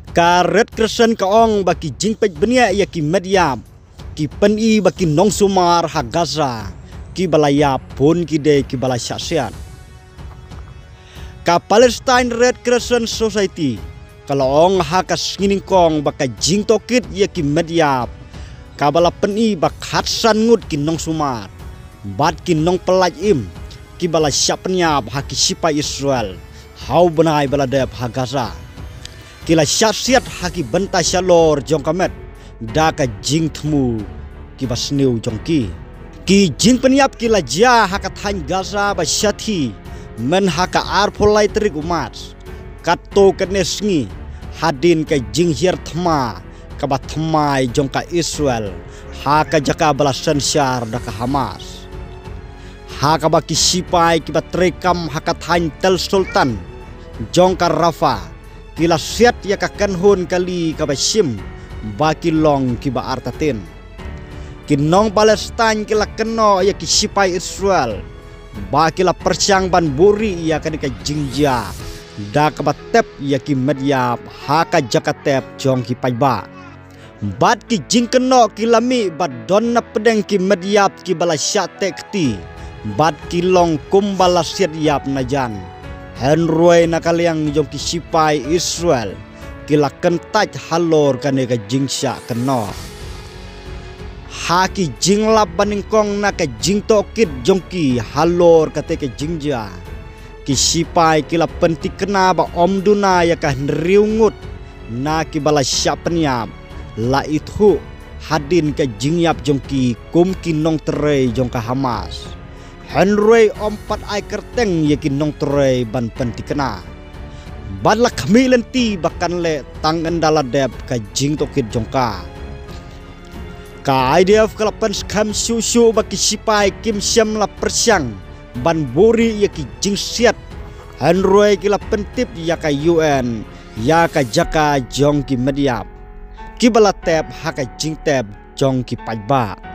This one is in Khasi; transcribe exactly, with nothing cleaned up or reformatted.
Ka Red Crescent ka ong ba ki jingpeit bniah ïa ki met ïap ki pyni ba ki nongsumar ha Gaza kiba la ïap bun ki dei kiba la shah siat. Ka Palestine Red Crescent Society ka la ong ha ka sngi nyngkong ba ka jingtohkit ïa ki met ïap kaba la pyni ba khatsan ngut ki nongsumar bad ki nongpyllait im kiba la shah pynïap ha ki sipai Israel ha u bnai ba la dep ha Gaza. Ki la shah siat ha ki bynta shalor jong ka met da ka jingthmu kiba sniew jong ki. Ki jingpynïap ki la jia ha ka thaiñ Gaza ba shathie myn ha ka arphew lai tarik u March, katto katne sngi, hadien ka jinghiar thma kaba thymmai jong ka Israel ha ka jaka ba la synshar da ka Hamas. Ha kaba ki sipai kiba treikam ha ka thaiñ Tel Sultan jong ka Rafah ki la siat ïa ka kynhun kali kaba shim ba ki long kiba artatien. Ki nong Palestine ki la kynnoh ïa ki sipai Israel ba ki la pyrshang ban buhrieh ïa kane ka jingjia da kaba tep ïa ki met ïap ha ka jaka tep jong ki paidbah. Bad ki jingkynnoh ki la mih ba don na pdeng ki met ïap kiba la shah teh kti bad ki long kumba la siat ïap na jan. Hynrei na ka liang jong ki sipai Israel ki la kyntait halor kane ka jingshah kynnoh. Ha ki jinglap ba nyngkong na ka jingtohkit jong ki halor kata ka jingjia, ki sipai ki la pyntikna ba ym duna ïa ka hynriew ngut na kiba la shah pynïap la ithuh hadien ka jingïap jong ki kum ki nongtrei jong ka Hamas. Hynrei ym pat ai kyrteng ïa ki nongtrei ban pyntikna. Bad la khmih lynti ba kan leh tang ynda la dep ka jingtohkit jong ka. Ka I D F ka la pynskhem shuh shuh ba ki sipai kim shym la pyrshang ban buhrieh ïa ki jingsiat. Hynrei ki la pyntip ïa ka U N ïa ka jaka jong ki met ïap kiba la tep ha ka jingtep jong ki paidbah.